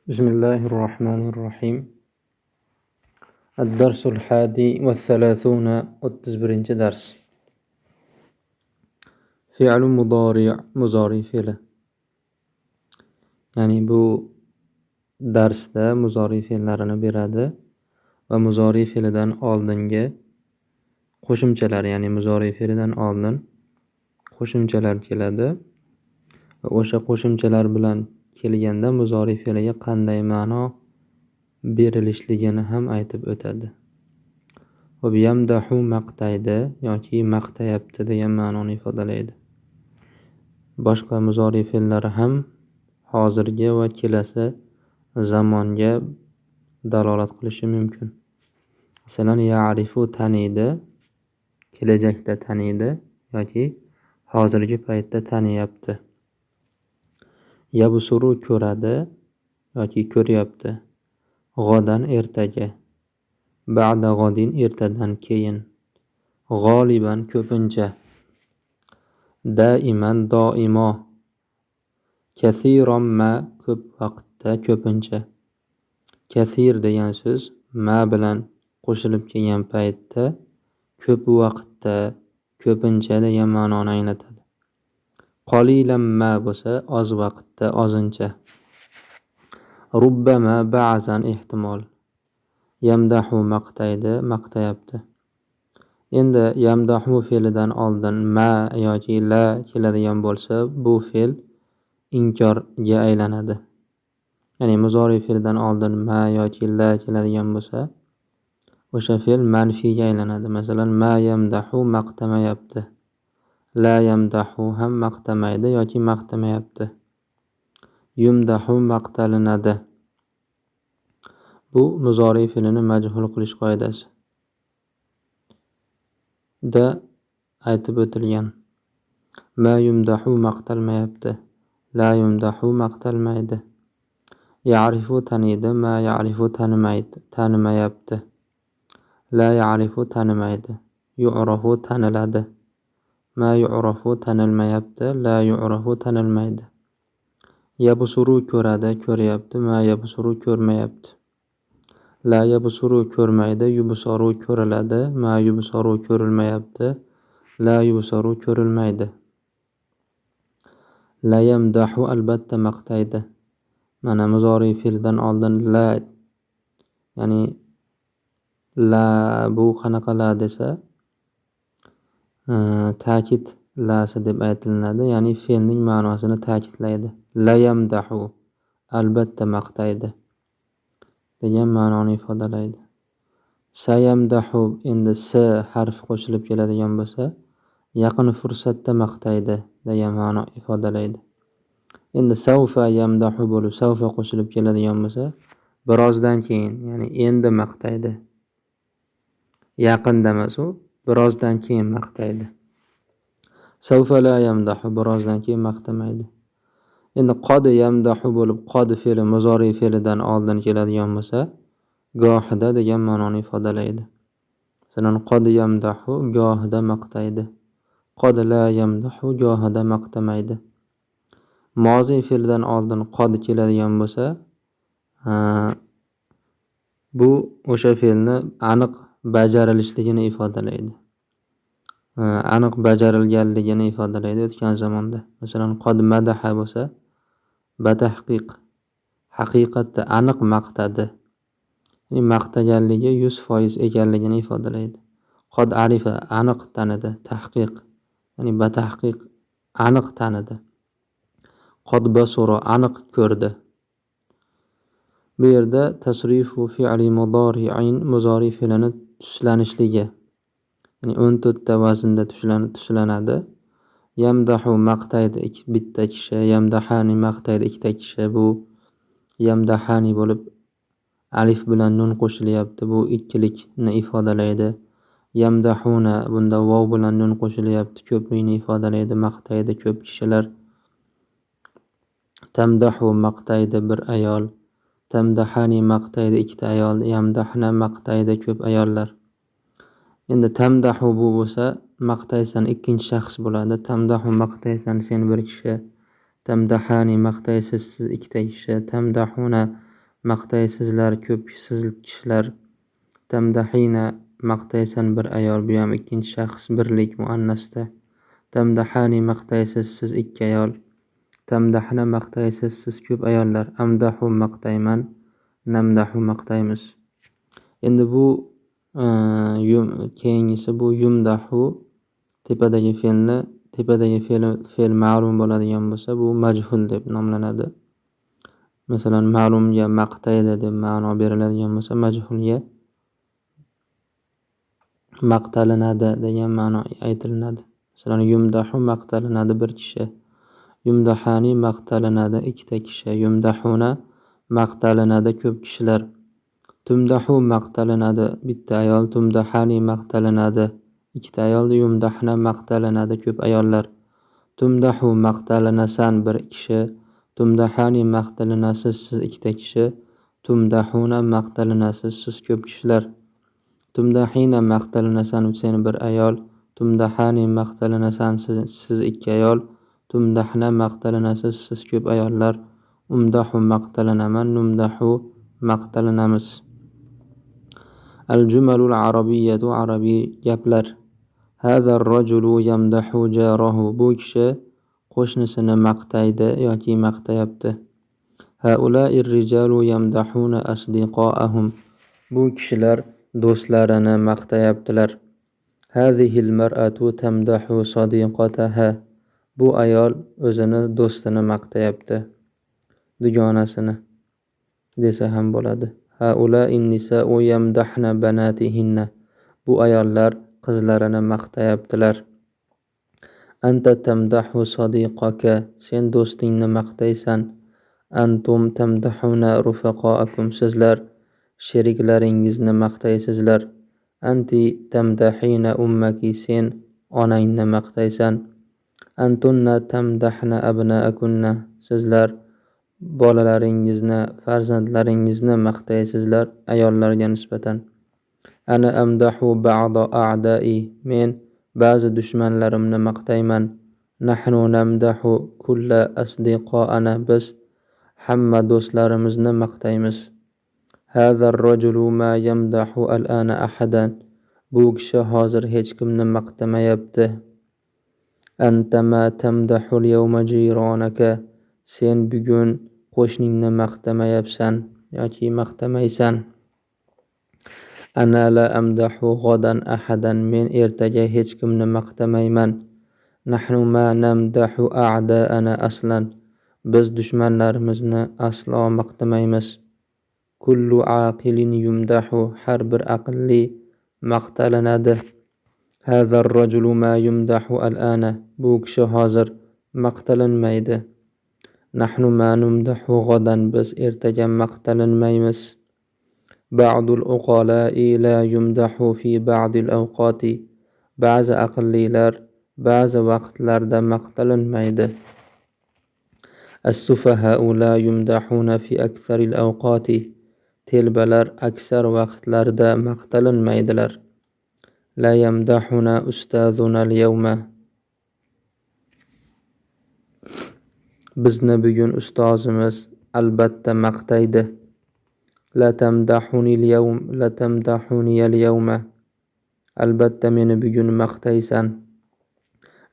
Bismillahirrohmanirrohim. Ad-darsul hadi va thalathuna, 31-dars. Fe'lu mudori', muzori fe'li. Ya'ni bu darsda muzori fe'llarini beradi va muzori fe'lidan oldingi qo'shimchalar, ya'ni muzori fe'lidan oldin qo'shimchalar keladi va o'sha qo'shimchalar bilan kelganda muzori fe'liga qanday ma'no berilishligini ham aytib o'tadi. Xo'p, yamdahu maqtaydi yoki maqtayapti degan ma'noni ifodalaydi. Boshqa muzori fe'llari ham hozirgi va kelasi zamonga dalolat qilishi mumkin. Masalan, ya'rifu taniydi, kelajakda taniydi yoki hozirgi paytda taniyapti. Yabsuru ko'radi yoki ko'ryapti. G'odan ertaga, ba'da g'odin ertadan keyin, g'oliban ko'pincha, daiman doimo, kasiron ma ko'p vaqtda ko'pincha. Kasir degan so'z ma bilan qo'shilib kelgan paytda ko'p vaqtda, ko'pincha degan ma'noni anglatadi. Qolilan ma bo'lsa oz vaqtda, ozincha. Rubbama ba'zan ehtimol. Yamdahu maqtaydi, maqtayapti. Endi yamdahu fe'lidan oldin ma yoki la keladigan bo'lsa, bu fe'l inkorga aylanadi. Ya'ni muzori fe'lidan oldin ma yoki la keladigan bo'lsa, o'sha fe'l manfiyga aylanadi. Masalan, ma yamdahu maqtamayapti. La yamdahu ham maqtamaydi yoki maqtamayapti. Yumdahu maqtalinadi. Bu muzori fe'lini majhul qilish qoidasi da aytib o'tilgan. Ma yumdahu maqtalmayapti. La yumdahu maqtalmaydi. Ya'rifu taniydi, ma ya'rifu tanimaydi, tanimayapti. La ya'rifu tanimaydi. Yu'rafu taniladi. Ma yu'rafu tanilmayapti, la yu'rafu tanilmaydi. Yabsuru ko'radi, ko'ryapti, ma yabsuru ko'rmayapti. La yabsuru ko'rmaydi, yubsaru ko'riladi, ma yubsaru ko'rilmayapti, la yubsaru ko'rilmaydi. La yamdahu albatta maqtaydi. Mana muzori fe'lidan oldin la, ya'ni la bu qanaqa la desa, ta'kid lasi deb aytilinadi, ya'ni fe'lning ma'nosini ta'kidlaydi. La yamdahu albatta maqtaydi degan ma'noni ifodalaydi. Sayamdahu endi s harfi qo'shilib keladigan bo'lsa, yaqin fursatda maqtaydi degan ma'no ifodalaydi. Endi savfa yamdahu bo'lib savfa qo'shilib keladigan bo'lsa, birozdan keyin, ya'ni endi maqtaydi. Yaqinda emas u, birozdan keyin maqtaydi. Savfa la yamdahu birozdan keyin maqtamaydi. Endi qod yamdahu bo'lib qod fe'li muzori fe'lidan oldin keladigan bo'lsa, gohida degan ma'noni ifodalaydi. Masalan, qod yamdahu gohida maqtaydi. Qod la yamdahu gohida maqtamaydi. Mozi fe'lidan oldin qod keladigan bo'lsa, bu o'sha fe'lni aniq bajarilishligini ifodalaydi. Aniq bajarilganligini ifodalaydi o'tgan zamonda. Masalan, qod madaha bo'lsa, batahqiq, haqiqatda aniq maqtadi. Ya'ni maqtaganligi 100% ekanligini ifodalaydi. Qod arifa aniq tanidi, tahqiq, ya'ni batahqiq aniq tanidi. Qod basura aniq ko'rdi. Bu yerda tasrifu fi'li mudori'in muzori fe'lini tuslanishligi, ya'ni 14 ta vaznda tuslanadi. Yamdahu maqtaydi bitta kishi, yamdahani maqtaydi ikkita kishi. Bu yamdahani bo'lib alif bilan nun qo'shilyapti, bu ikkilikni ifodalaydi. Yamdahuna bunda vov bilan nun qo'shilyapti, ko'plikni ifodalaydi, maqtaydi ko'p kishilar. Tamdahu maqtaydi bir ayol, tamdahani maqtaydi ikkita ayol, yamdahna maqtaydi ko'p ayollar. Endi tamdahu bu bo'lsa maqtaysan ikkinchi shaxs bo'ladi. Tamdahu maqtaysan sen bir kishi, tamdahani maqtaysiz siz ikkita kishi, tamdahuna Maqtaysizlar ko'p siz kishilar. Tamdahina maqtaysan bir ayol, bu ham ikkinchi shaxs birlik muannasda. Tamdahani maqtaysiz siz ikki ayol. Tamdahna maqtaysiz siz ko'p ayollar. Amdahu maqtayman, namdahu maqtaymiz. Endi bu keyingisi bu yumdahu tepadagi fe'lni tepadagi fe'l ma'lum bo'ladigan bo'lsa, bu majhul deb nomlanadi. Masalan, ma'lumga maqtaydi deb ma'no beriladigan bo'lsa, majhulga maqtalinadi degan ma'no aytilinadi. Masalan, yumdahu maqtalinadi bir kishi. Yumdahani maqtalinadi ikkita kishi. Yumdahuna maqtalinadi ko'p kishilar. Tumdahu maqtalinadi bitta ayol. Tumdahani maqtalinadi ikkita ayol. Yumdahna maqtalinadi ko'p ayollar. Tumdahu maqtalinasan bir kishi. Tumdahani maqtalinasiz siz ikkita kishi. Tumdahuna maqtalinasiz siz ko'p kishilar. Tumdahina maqtalinasan sen bir ayol. Tumdahani maqtalinasan siz ikki ayol. Tumdahna maqtalinasiz siz ko'p ayollar. Umdahu maqtalinaman, numdahu maqtalinamiz. Al-jumalul arabiyyatu arabiy gaplar. Hazar rajulu yamdahu jarahu. Bu kishi qo'shnisini maqtaydi yoki maqtayapti. Haula'ir rijalu yamdahuna asdiqoahum. Bu kishilar do'stlarini maqtayaptilar. Hazihil mar'atu tamdahu sadiqataha. Bu ayol o'zini do'stini maqtayapti. Dugonasini desa ham bo'ladi. Haula'in nisa'u yamdahna banatihinna. Bu ayollar qizlarini maqtayaptilar. Anta tamdahu sadiqaka. Sen do'stingni maqtaysan. Antum tamdahuna rufaqoakum. Sizlar sheriklaringizni maqtaysizlar. Anti tamdahina ummaki. Sen onangni maqtaysan. Antunna tamdahna abnaakunna. Sizlar bolalaringizni, farzandlaringizni maqtaysizlar ayollarga nisbatan. Ana amdahu ba'da a'dai. Men ba'zi dushmanlarimni maqtayman. Nahnu namdahu kulla asdiqoana. Biz hamma do'stlarimizni maqtaymiz. Hazar rajulu ma yamdahu al'ana ahadan. Bu kishi hozir hech kimni maqtamayapti. Anta ma tamdahu al-yawma jironaka. Sen bugun qo'shningni maqtamayapsan yoki maqtamaysan. Ana la amdahu g'adan ahadan. Men ertaga hech kimni maqtamayman. Nahnu ma namdahu a'da'ana aslan. Biz dushmanlarimizni aslo maqtamaymiz. Kullu aqilin yumdahu. Har bir aqlli maqtalinadi. Hazar rajulu ma yumdahu al'ana. Bu kishi hozir maqtalinmaydi. Nahnu ma numdahu g'adan. Biz ertaga maqtalinmaymiz. Ba'dul uqala'i la yumdahu fi ba'dil awqati. Ba'zi aqllilar ba'zi vaqtlarda maqtalinmaydi. As-sufaha'u la yumdahuna fi aktharil awqati. Telbalar aksar vaqtlarda maqtalinmaydilar. La yamdahuna ustazuna al-yawma. Bizni bugun ustozimiz albatta maqtaydi. La tamdahuni al-yawm, la tamdahuni al-yawma. Albatta meni bugun maqtaysan.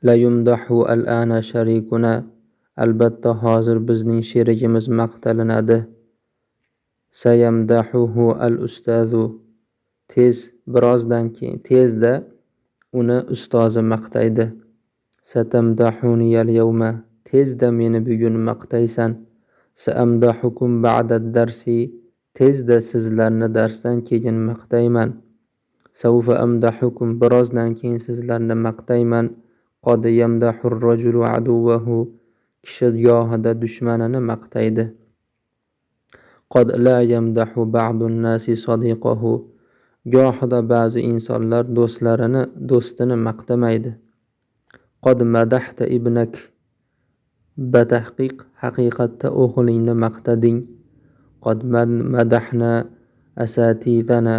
La yumdahu al-ana sharikuna. Albatta hozir bizning sherigimiz maqtalinadi. Sayamdahuhu al-ustazu. Tez birozdan keyin tezda uni ustozi maqtaydi. Satamdahuni al-yawma. Tezda meni bugun maqtaysan. Saamdahukum ba'da darsi. Tezda sizlarni darsdan keyin maqtayman. Savfa amdahukum. Birozdan keyin sizlarni maqtayman. Qad yamdahur rajulu aduvahu. Kishi gohida dushmanini maqtaydi. Qad la yamdahu ba'dun nasi sadiqahu. Gohida ba'zi insonlar do'stlarini, do'stini maqtamaydi. Qad madahta ibnak. Batahqiq haqiqatda o'g'lingni maqtading. Qad madahna asatizana.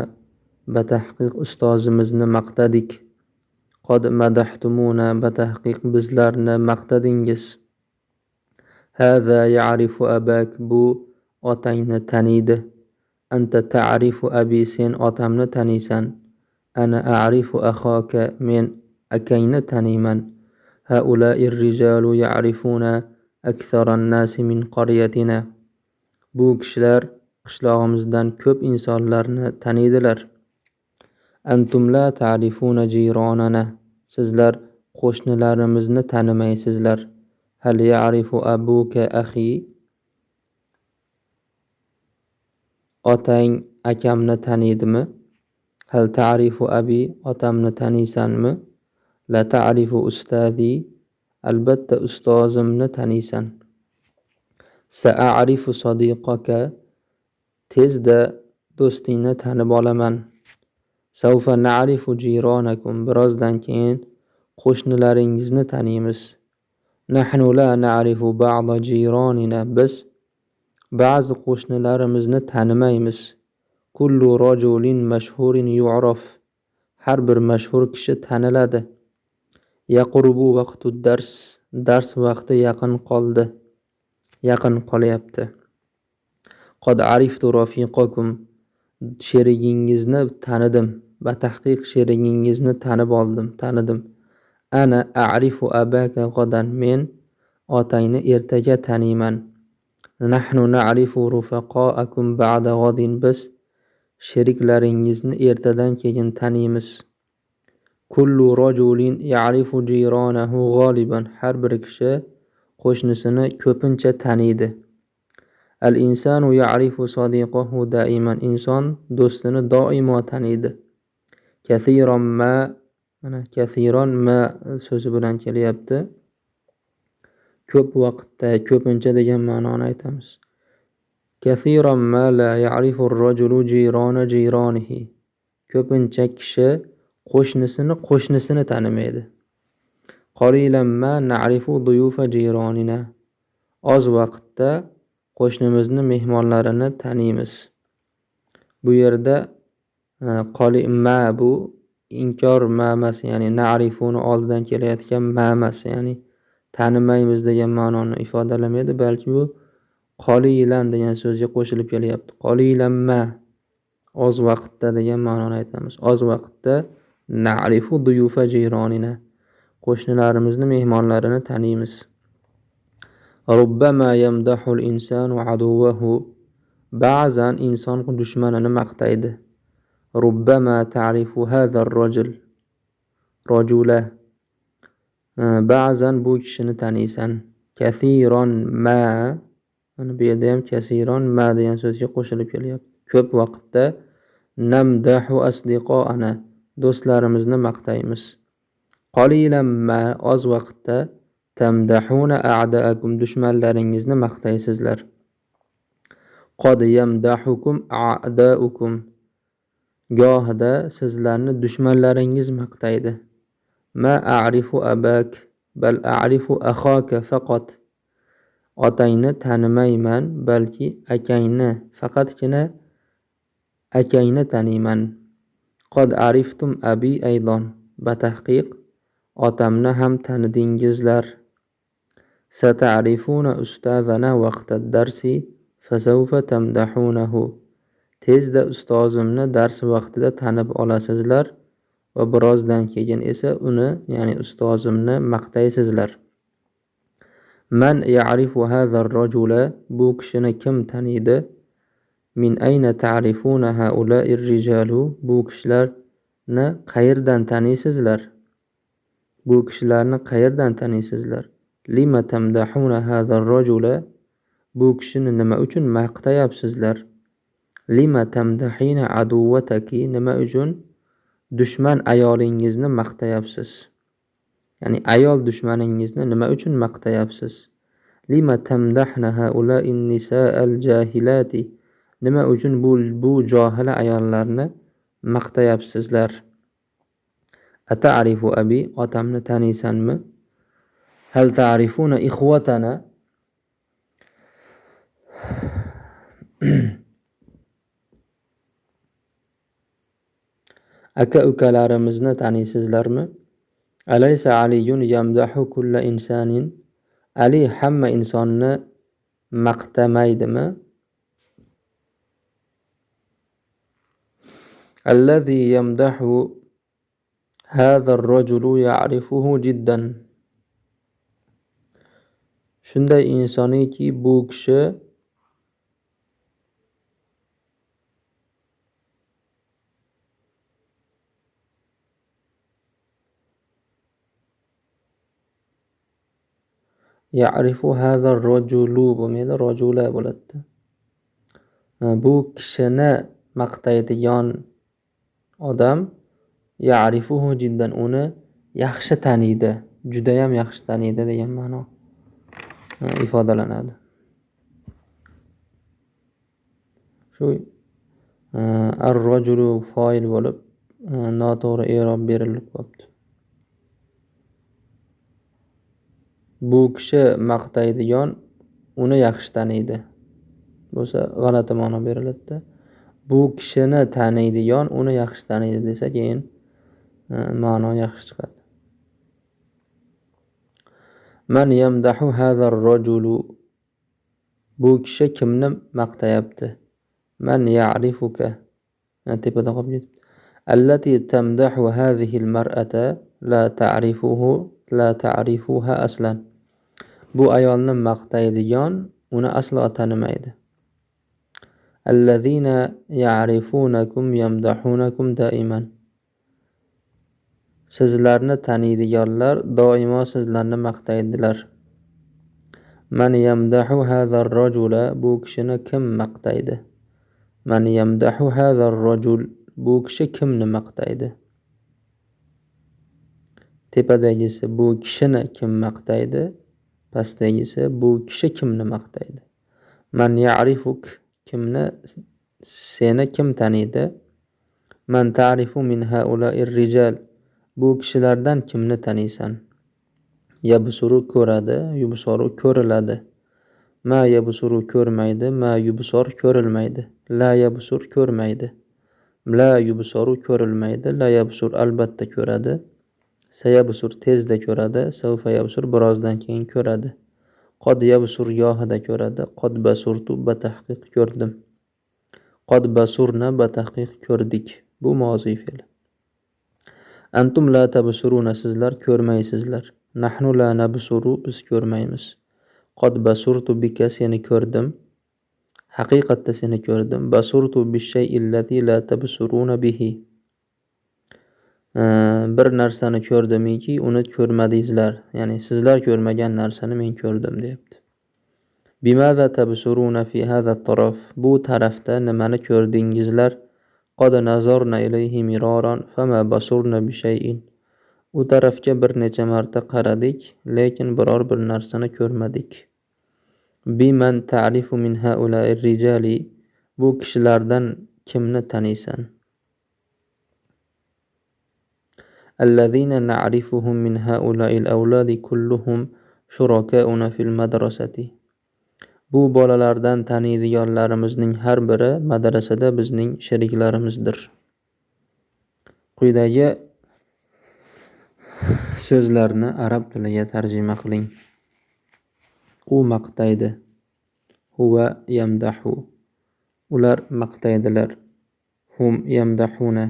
Batahqiq ustozimizni maqtadik. Qad madahtumuna. Batahqiq bizlarni maqtadingiz. Haza ya'rifu abak. Bu otangni taniydi. Anta ta'rifu abi, sen otamni taniysan. Ana a'rifu axoka, men akangni taniyman. Haula'ir rijalu ya'rifuna aktharan-nasi min qaryatina. Bu kishilar qishlog'imizdan ko'p insonlarni taniydilar. Antum la ta'rifuna jironana. Sizlar qo'shnilarimizni tanimaysizlar. Hal ya'rifu abuka akhi? Otang akamni taniydimi? Hal ta'rifu abi? Otamni taniysanmi? La ta'rifu ustazi? Albatta ustozimni taniysan. Sa'arifu sadiqaka? Tezda do'stingni tanib olaman. Savfa na'rifu jironakum? Birozdan keyin qo'shnilaringizni taniymiz. Nahnu la na'rifu ba'da jironina. Biz ba'zi qo'shnilarimizni tanimaymiz. Kullu rajulin mashhurin yu'raf. Har bir mashhur kishi taniladi. Yaqrubu vaqtu dars. Dars vaqti yaqin qoldi. Yaqin qolyapti. Qad ariftu rafiqakum. Sherigingizni tanidim. Batahqiq sherigingizni tanib oldim, tanidim. Ana a'rifu abaka g'adan. Men otangni ertaga taniyman. Nahnu na'rifu rufaqoakum ba'da g'adin. Biz sheriklaringizni ertadan keyin taniymiz. Kullu rajulin ya'rifu jironahu g'oliban. Har bir kishi qo'shnisini ko'pincha taniydi. Al insanu ya'rifu sadiqahu daiman. Inson do'stini doimo taniydi. Kathiron ma, mana kathiron ma so'zi bilan kelyapti. Ko'p vaqtda, ko'pincha degan ma'noni aytamiz. Kathiron ma la ya'rifu ar-rajulu jirona jironihi. Ko'pincha kishi qo'shnisini qo'shnisini tanimaydi. Qalilan ma na'rifu duyufa jironina. Oz vaqtda qo'shnimizni mehmonlarini taniymiz. Bu yerda qoli ma bu inkor ma emas, ya'ni na'rifuni oldidan kelayotgan ma emas, ya'ni tanimaymiz degan ma'noni ifodalamaydi, balki bu qolilan degan so'zga qo'shilib kelyapti. Qolilan ma, oz vaqtda degan ma'noni aytamiz. Oz vaqtda na'rifu duyufa jironina. Qo'shnilarimizni mehmonlarini taniymiz. Rubbama yamdahul insanu aduvahu. Ba'zan inson dushmanini maqtaydi. Rubbama ta'rifu hadha ar-rajul. Rajula. Ba'zan bu kishini taniysan. Kathiron ma, mana bu yerda ham kasiron ma degan so'zga qo'shilib kelyapti. Ko'p vaqtda namdahu asdiqoana, do'stlarimizni maqtaymiz. Qalilan ma, oz vaqtda tamdahuna a'daakum, dushmanlaringizni maqtaysizlar. Qad yamdahukum a'daukum, gohida sizlarni dushmanlaringiz maqtaydi. Ma a'rifu abak bal a'rifu akhaka faqat. Otangni tanimayman, balki akangni, faqatgina akangni taniyman. Qad ariftum abi aydon. Batahqiq otamni ham tanidingizlar. Sata'rifuna ustazana vaqta darsi fasawfa tamdahunahu. Tezda ustozimni dars vaqtida tanib olasizlar va birozdan keyin esa uni, ya'ni ustozimni maqtaysizlar. Man ya'rifu hadha ar-rajula, bu kishini kim taniydi? Min ayna ta'rifuna haula'ir rijalu, bu kishilarni qayerdan taniysizlar? Bu kishilarni qayerdan taniysizlar? Lima tamdahuna hadha ar-rajula, bu kishini nima uchun maqtayapsizlar? Lima tamdahina aduwwataki, nima uchun dushman ayolingizni maqtayapsiz? Ya'ni ayol dushmaningizni nima uchun maqtayapsiz? Lima tamdahna haula'in nisa'al jahilati, nima uchun bu johila ayollarni maqtayapsizlar? Ata'rifu abi, otamni taniysanmi? Hal ta'rifuna ikhwatana? Aka-ukalarimizni taniysizlarmi? Alaysa Aliyun yamdahu kulla insanin? Ali hamma insonni maqtamaydimi? Allazi yamdahu hadha ar-rajulu ya'rifuhu jiddan. Shunday insoniki, bu kishi ya'rifu hadha ar-rajulu bo'lmaydi, rajula bo'ladi. Bu kishini maqtaydigan odam ya'rifuhu jiddan, uni yaxshi taniydi, juda ham yaxshi taniydi degan ma'no ifodalanadi. Shu ar-rajulu foil bo'lib noto'g'ri i'rob berilib qolibdi. Bu kishi maqtaydigan uni yaxshi taniydi bo'lsa g'alati ma'no beriladi. Bu kishini taniydigan uni yaxshi taniydi desa keyin ma'no yaxshi chiqadi. Man yamdahu hadha ar-rajulu, bu kishi kimni maqtayapti? Man ya'rifuka, tepada qolib ketibdi. Allati tamdahu hadhihi al-mar'ata la ta'rifuhu la ta'rifuha aslan. Bu ayolni maqtaydigan uni aslo tanimaydi. Allazina ya'rifunakum yamdahunakum daiman. Sizlarni taniydiganlar doimo sizlarni maqtaydilar. Man yamdahu hadha ar-rajula, bu kishini kim maqtaydi? Man yamdahu hadha ar-rajul, bu kishi kimni maqtaydi? Tepadagisi bu kishini kim maqtaydi? Pastdagisi bu kishi kimni maqtaydi? Man ya'rifuk, kimni, seni kim taniydi? Man ta'rifu min haula'ir rijal, bu kishilardan kimni taniysan? Yabsuru ko'radi, yubsoru ko'riladi. Ma yabsuru ko'rmaydi, ma yubsor ko'rilmaydi. La yabsur ko'rmaydi. La yubsoru ko'rilmaydi, la yabsur albatta ko'radi. Sayabsur tezda ko'radi, savfa yabsur birozdan keyin ko'radi. Qod yabsur gohida ko'radi, qod basurtu batahqiq ko'rdim. Qod basurna batahqiq ko'rdik. Bu moziy fe'l. Antum la tabsuruna, sizlar ko'rmaysizlar. Nahnu la nabsuru, biz ko'rmaymiz. Qod basurtu bika, seni ko'rdim. Haqiqatda seni ko'rdim. Basurtu bishay'i allazi la tabsuruna bihi. Bir narsani ko'rdimki, uni ko'rmadingizlar. Ya'ni sizlar ko'rmagan narsani men ko'rdim deyapti. Bimaza tabsuruna fi hadha at-taraf? Bu tarafda nimani ko'rdingizlar? Qad nazarna ilayhi miraran fama basurna bi shay'in. U tarafga bir necha marta qaradik, lekin biror bir narsani ko'rmadik. Biman ta'rifu min haula'ir rijali? Bu kishilardan kimni taniysan? Allazina na'rifuhum min haula'il awladi kulluhum shuraka'una fil madrasati. Bu bolalardan taniydiganlarimizning har biri madrasada bizning sheriklarimizdir. Quyidagi so'zlarni arab tiliga tarjima qiling. U maqtaydi. Huwa yamdahu. Ular maqtaydilar. Hum yamdahuna.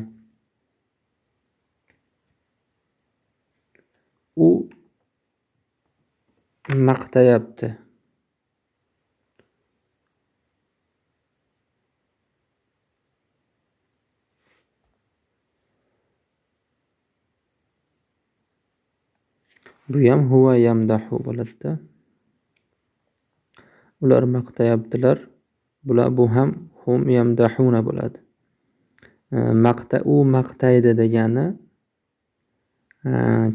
U maqtayapti. Bu ham huwa yamdahu bo'ladi. Ular maqtayaptilar. Bular bu ham hum yamdahuna bo'ladi. Maqta, u maqtaydi degani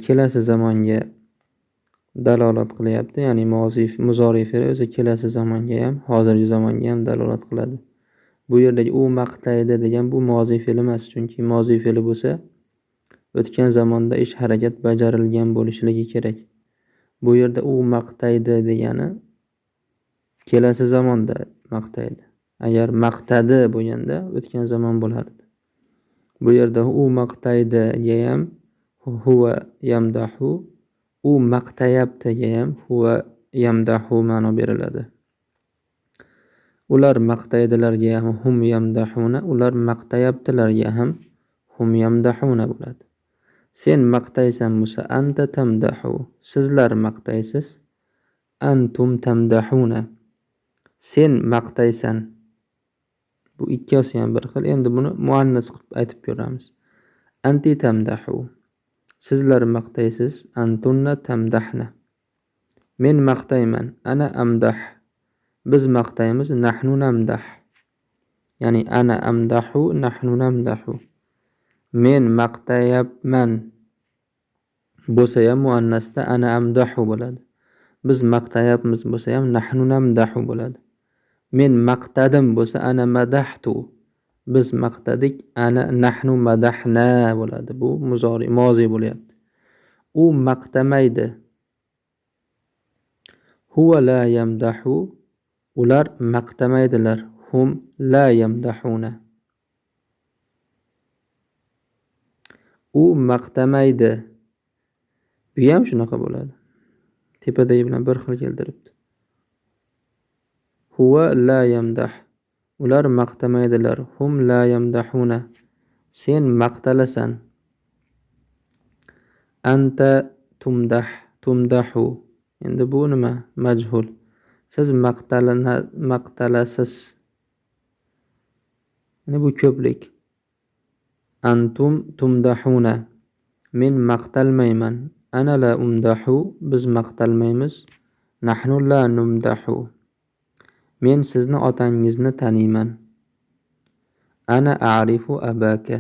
kelasi zamonga dalolat qilyapti. Ya'ni muzori fe'li o'zi kelasi zamonga ham, hozirgi zamonga ham dalolat qiladi. Bu yerdagi u maqtaydi degan bu moziy fe'l emas, chunki moziy fe'li bo'lsa o'tgan zamonda ish harakat bajarilgan bo'lishligi kerak. Bu yerda u maqtaydi degani kelasi zamonda maqtaydi. Agar maqtadi bo'lganda o'tgan zamon bo'lardi. Bu yerda u maqtaydiga ham huwa yamdahu, u maqtayaptiga ham huwa yamdahu ma'no beriladi. Ular maqtaydilarga ham hum yamdahuna, ular maqtayaptilarga ham Hum yamdahuna bo'ladi. Sen maqtaysan bo'lsa anta tamdahu. Sizlar maqtaysiz. Antum tamdahuna. Sen maqtaysan. Bu ikkosi ham bir xil. Endi buni muannas qilib aytib ko'ramiz. Anti tamdahu. Sizlar maqtaysiz. Antunna tamdahna. Men maqtayman. Ana amdah. Biz maqtaymiz. Nahnu namdah. Ya'ni ana amdahu, nahnu namdahu. Men maqtayapman bo'lsa ham muannasda ana amdahu bo'ladi. Biz maqtayapmiz bo'lsa ham nahnu namdahu bo'ladi. Men maqtadim bo'lsa ana madahtu. Biz maqtadik, ana nahnu madahna bo'ladi. Bu muzori, mozi bo'lyapti. U maqtamaydi. Huwa la yamdahu. Ular maqtamaydilar. Hum la yamdahuna. U maqtamaydi. Bu ham shunaqa bo'ladi. Tepadagi bilan bir xil keltiribdi. Huwa la yamdah. Ular maqtamaydilar. Hum la yamdahuna. Sen maqtalasan. Anta tumdah, tumdahu. Endi bu nima? Majhul. Siz maqtalasiz. Ya'ni bu ko'plik. Antum tumdahuna. Men maqtalmayman. Ana la umdahu. Biz maqtalmaymiz. Nahnu la numdahu. Men sizni otangizni taniyman. Ana a'rifu abaka.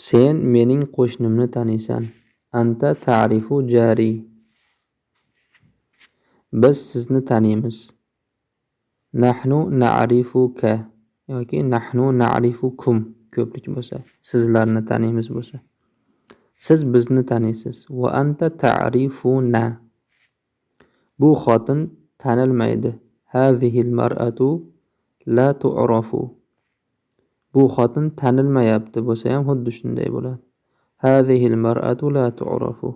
Sen mening qo'shnimni taniysan. Anta ta'rifu jari. Biz sizni taniymiz. Nahnu na'rifuka yoki nahnu na'rifukum ko'plik bo'lsa, sizlarni taniymiz bo'lsa. Siz bizni taniysiz. Va anta ta'rifuna. Bu xotin tanilmaydi. Hazihil mar'atu la tu'rafu. Bu xotin tanilmayapti bo'lsa ham xuddi shunday bo'ladi. Hazihil mar'atu la tu'rafu.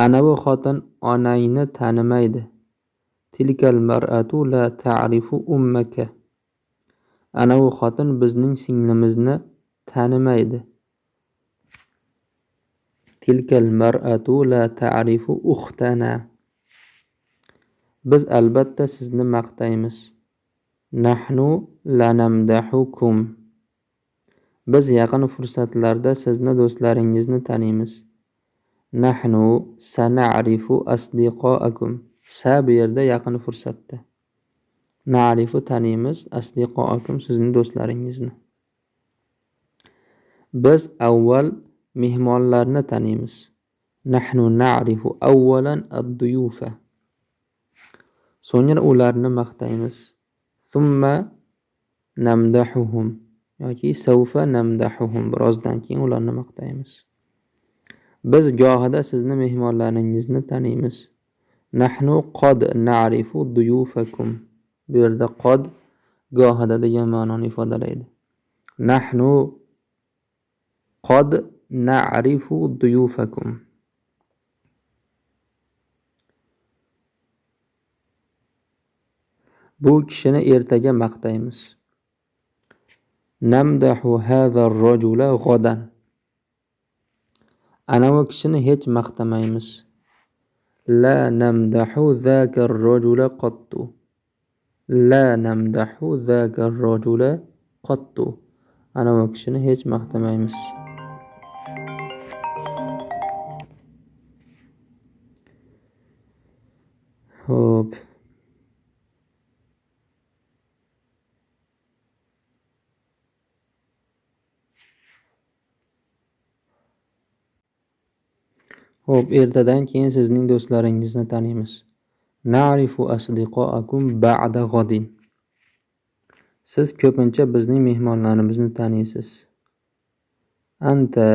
Ana bu xotin onangni tanimaydi. Tilkal mar'atu la ta'rifu ummaka. Ana bu xotin bizning singlimizni tanimaydi. Tilkal mar'atu la ta'rifu ukhtana. Biz albatta sizni maqtaymiz. Nahnu lanamdahukum. Biz yaqin fursatlarda sizni do'stlaringizni taniymiz. Nahnu sana'rifu asdiqoakum. Sa bu yerda yaqin fursatda. Na'rifu taniymiz, asdiqoakum sizni do'stlaringizni. Biz avval mehmonlarni taniymiz. Nahnu na'rifu avvalan ad-duyufa. So'ngra ularni maqtaymiz. Thumma namdahuhum yoki sawfa namdahuhum, birozdan keyin ularni maqtaymiz. Biz gohida sizni mehmonlaringizni taniymiz. Nahnu qad na'rifu duyufakum. Bu yerda qad gohida degan ma'noni ifodalaydi. Nahnu qad na'rifu duyufakum. Bu kishini ertaga maqtaymiz. Namdahu hazar rajula g'adan. Ana bu kishini hech maqtamaymiz. La namdahu zakar rajula qattu. La namdahu zakar rajula qattu. Ana bu kishini hech maqtamaymiz. Xo'p. Xo'p, ertadan keyin sizning do'stlaringizni taniymiz. Na'rifu asdiqoakum ba'da g'adin. Siz ko'pincha bizning mehmonlarimizni taniysiz. Anta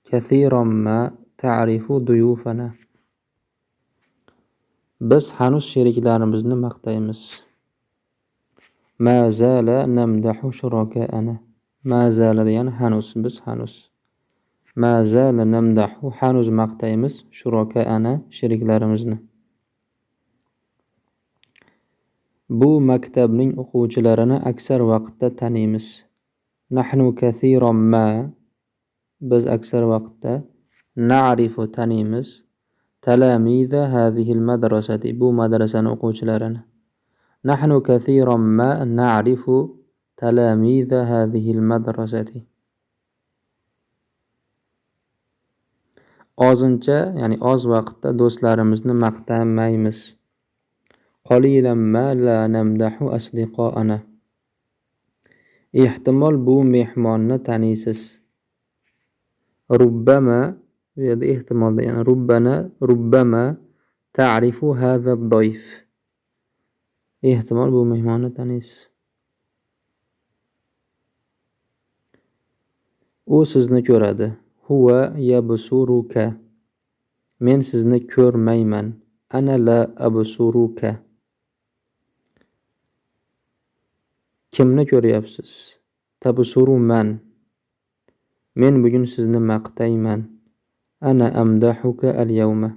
kathiran ma ta'rifu duyufana. Biz hanuz sheriklarimizni maqtaymiz. Ma zala namdahu shuraka'ana. Ma zala degani hanuz, biz hanuz. Ma zala namdahu, hanuz maqtaymiz shuraka'ana, sheriklarimizni. Bu maktabning o'quvchilarini aksar vaqtda taniymiz. Nahnu kathiran ma, biz aksar vaqtda, na'rifu taniymiz, talamiza hazihil madrasati, bu madrasani o'quvchilarini. Nahnu kathiran ma na'rifu talamiza hazihil madrasati. Ozincha, ya'ni oz vaqtda do'stlarimizni maqtamaymiz. Qalilan ma la namdahu asdiqoana. Ehtimol bu mehmonni taniysiz. Rubbama, bu yerda ehtimol degani, rubbana, rubbama ta'rifu hadha ad-dayf. Ehtimol bu mehmonni taniysiz. U sizni ko'radi. Huwa yabsuruka. Men sizni ko'rmayman. Ana la absuruka. Kimni ko'ryapsiz? Tabsuru man. Men bugun sizni maqtayman. Ana amdahuka al-yawma.